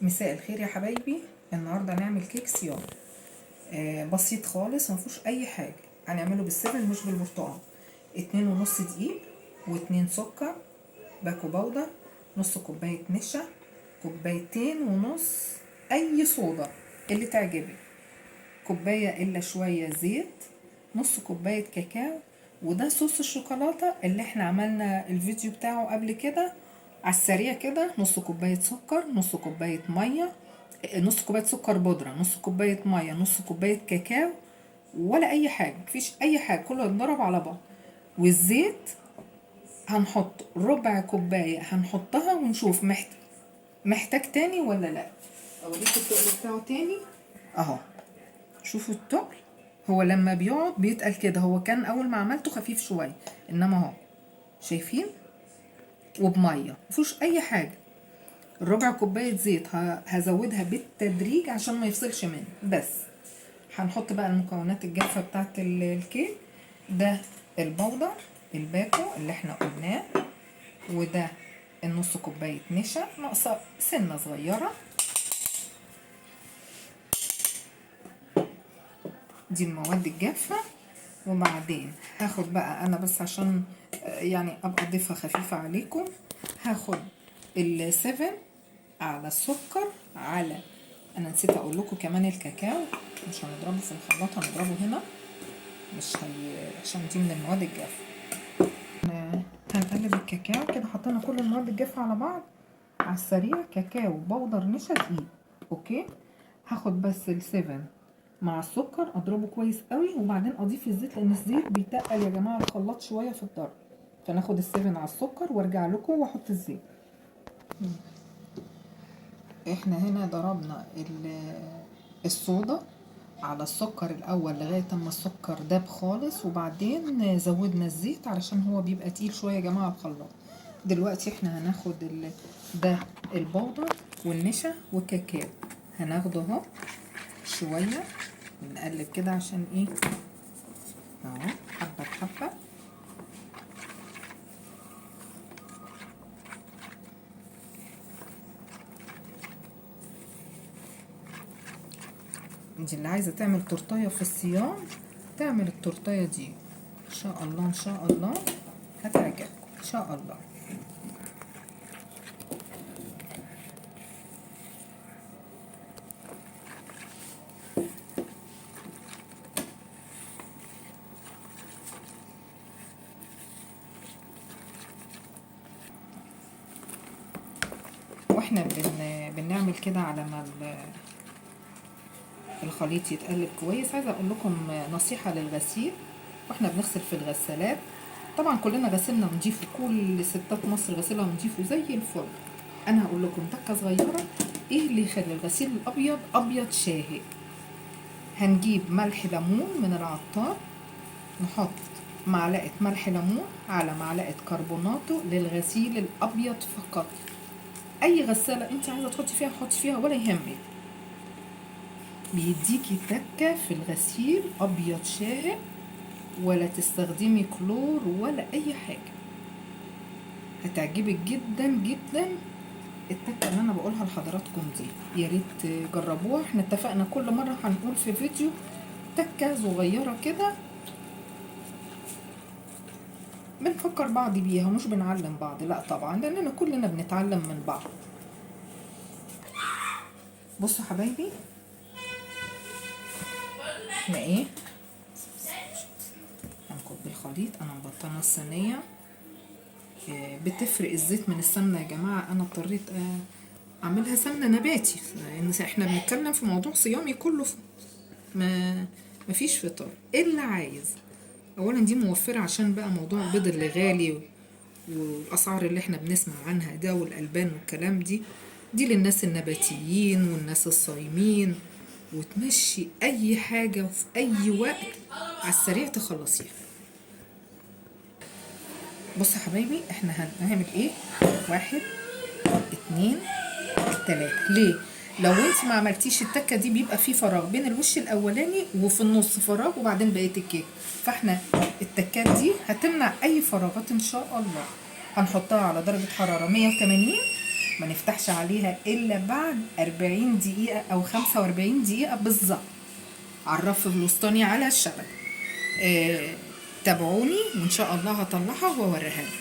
مساء الخير يا حبايبي. النهارده هنعمل كيك صيام بسيط خالص، مفيهوش اي حاجة. هنعمله بالسفن مش بالبرتقال. 2.5 دقيق و2 سكر باكو بودر، نص كوباية نشا، 2.5 اي صودا اللي تعجبك، كوباية الا شوية زيت، نص كوباية كاكاو، وده صوص الشوكولاتة اللي احنا عملنا الفيديو بتاعه قبل كده على السريع كده. نص كوباية سكر، نص كوباية مية، نص كوباية سكر بودره، نص كوباية مية، نص كوباية كاكاو، ولا اي حاجة، مفيش اي حاجة، كله هيتضرب على بعض. والزيت هنحط ربع كوباية، هنحطها ونشوف محتاج تاني ولا لا. اوريكم التقل بتاعه تاني اهو. شوفوا التقل، هو لما بيقعد بيتقل كده. هو كان اول ما عملته خفيف شوية، انما اهو شايفين، وبميه مفيهوش اي حاجة. ربع كوباية زيت هزودها بالتدريج عشان ما يفصلش مني. بس هنحط بقى المكونات الجافه بتاعت الكيك. ده البودر الباكو اللي احنا قلناه، وده النص كوباية نشا ناقصه سنة صغيرة، دي المواد الجافه. وبعدين هاخد بقى انا بس عشان يعني ابقى ضيفه خفيفة عليكم، هاخد السفن على السكر، على انا نسيت اقول لكم كمان الكاكاو مش هنضربه في الخلاط، هنضربه هنا مش هي عشان دي من المواد الجافه. هنقلب الكاكاو كده، حطينا كل المواد الجافه على بعض على السريع، كاكاو بودر نشا دقيق. okay، هاخد بس السفن مع السكر اضربه كويس قوي، وبعدين اضيف الزيت لان الزيت بيتقل يا جماعة الخلاط شوية في الضرب. فناخد السفن على السكر وارجع لكم واحط الزيت. احنا هنا ضربنا الصودا على السكر الاول لغاية اما السكر داب خالص، وبعدين زودنا الزيت علشان هو بيبقى تقيل شوية يا جماعة الخلاط. دلوقتي احنا هناخد ده البودر والنشا والكاكاو، هناخده اهو شوية نقلب كده عشان ايه اهو، حبه بحبه. دي اللي عايزه تعمل تورتايه في الصيام تعمل التورتايه دي، ان شاء الله ان شاء الله هتعجبكم ان شاء الله. واحنا بنعمل كده على ما الخليط يتقلب كويس. عايزه اقول لكم نصيحة للغسيل واحنا بنغسل في الغسالات، طبعا كلنا غسلنا نضيف، كل ستات مصر غسلها نضيفه زي الفل. انا هقول لكم تكه صغيرة ايه اللي يخلي الغسيل الابيض ابيض شاهق. هنجيب ملح ليمون من العطار، نحط معلقه ملح ليمون على معلقه كربوناتو للغسيل الابيض فقط. اي غسالة انت عايزه تحطي فيها حطي فيها ولا يهمك، بيديكي تكه في الغسيل ابيض شاهق، ولا تستخدمي كلور ولا اي حاجة. هتعجبك جدا جدا التكه اللي انا بقولها لحضراتكم دي، يا ريت تجربوها. احنا اتفقنا كل مرة هنقول في فيديو تكه صغيرة كده بنفكر بعض بيها، مش بنعلم بعض، لا طبعا، لاننا كلنا بنتعلم من بعض. بصوا حبايبي احنا ايه هنكب الخليط. انا مبطنه الصينية، بتفرق الزيت من السمنة يا جماعة. انا اضطريت اعملها سمنه نباتي لان احنا بنتكلم في موضوع صيامي كله، ما مفيش فطار الا عايز. اولا دي موفره عشان بقى موضوع البيض اللي غالي والاسعار اللي احنا بنسمع عنها ده والالبان والكلام دي للناس النباتيين والناس الصايمين، وتمشي اي حاجة في اي وقت على السريع تخلصيها. بصوا حبايبي احنا هنعمل ايه، 1 2 3. ليه؟ لو انت ما عملتيش التكه دي بيبقى في فراغ بين الوش الاولاني وفي النص فراغ وبعدين بقية الكيك، فاحنا التكات دي هتمنع اي فراغات ان شاء الله. هنحطها على درجه حرارة 180 ما نفتحش عليها الا بعد 40 دقيقة او 45 دقيقة بالظبط، على الرف الوسطاني على الشبكة. تابعوني وان شاء الله هطلعها واوريها لكم.